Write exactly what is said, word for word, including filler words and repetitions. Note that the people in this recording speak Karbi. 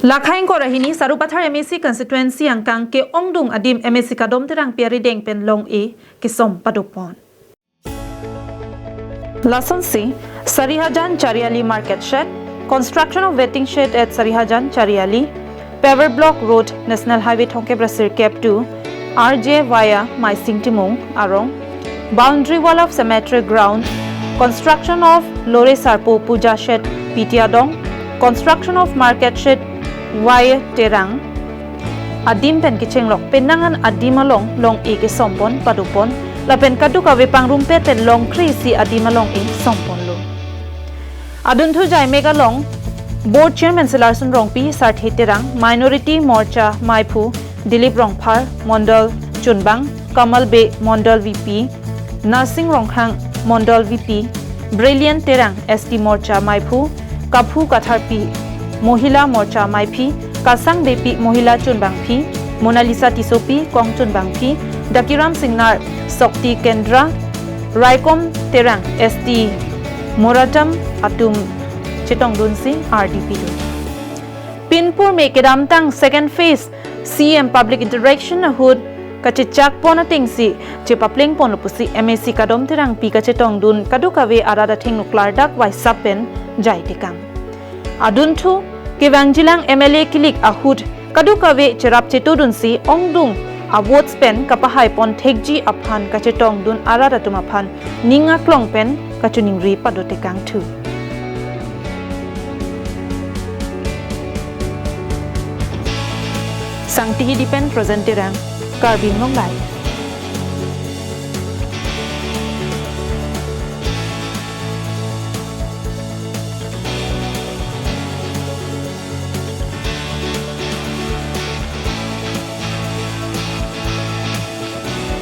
Lakha ingkoi ra hini Sarupathar M A C constituency angkang ke-ongdung adim M A C Kadom Terangpi arideng pen long-e kesom padopon. Lasonsi Sarihajan Chariali Market Shed, construction of waiting shed at Sarihajan Chariali, paver block road, National Highway thomkep ra sirkep two, R J via Maising Timung arong, boundary wall of cemetery ground, construction of Lore Sarpo Puja Shed P T Adong, construction of market shed Y Terang adim pen kechenglok penang an adim along long-e kesompon padopon lapen kadokave pangrumpet pen longkre isi adim along-e somponlo. Adunthu jaimek along Board Chairman Selarson Rongpi, Sarthe Terang, Minority Morcha maiphu Dilip Rongphar, Mondol Chunbang, Kamal Bey, Mondol V P, Narsing Rongkhang, Mondol V P, Brilliant Terang, S T Morcha maiphu, Kaphu Katharpi, Mohila Morcha maiphi, Kasang Beypi, Mohila Chunbangphi, Monalisa Tissopi, Kong Chunbangphi, Dakiram Singnar, Sokti Kendra, Raikom Terang, S T Moratam atum chetongdunsi R D P dun. Pinpur me kedamtang second phase C M public interaction ahut kachechakpon atengsi chepaplengponlo pusi M A C Kadom Terangpi kachetongdun kadokave arat athengno klardak waisap pen jaitekang. Adunthu kevangjilang M L A kilik ahut kadokave cherap chetodunsi ongdung a-votes pen kapahaipon thekji aphan kachetongdun arat atum aphan ning aklong pen kachiningri padotekangthu. Sangti Hidi pen Present Terang, Karbi Anglong Live.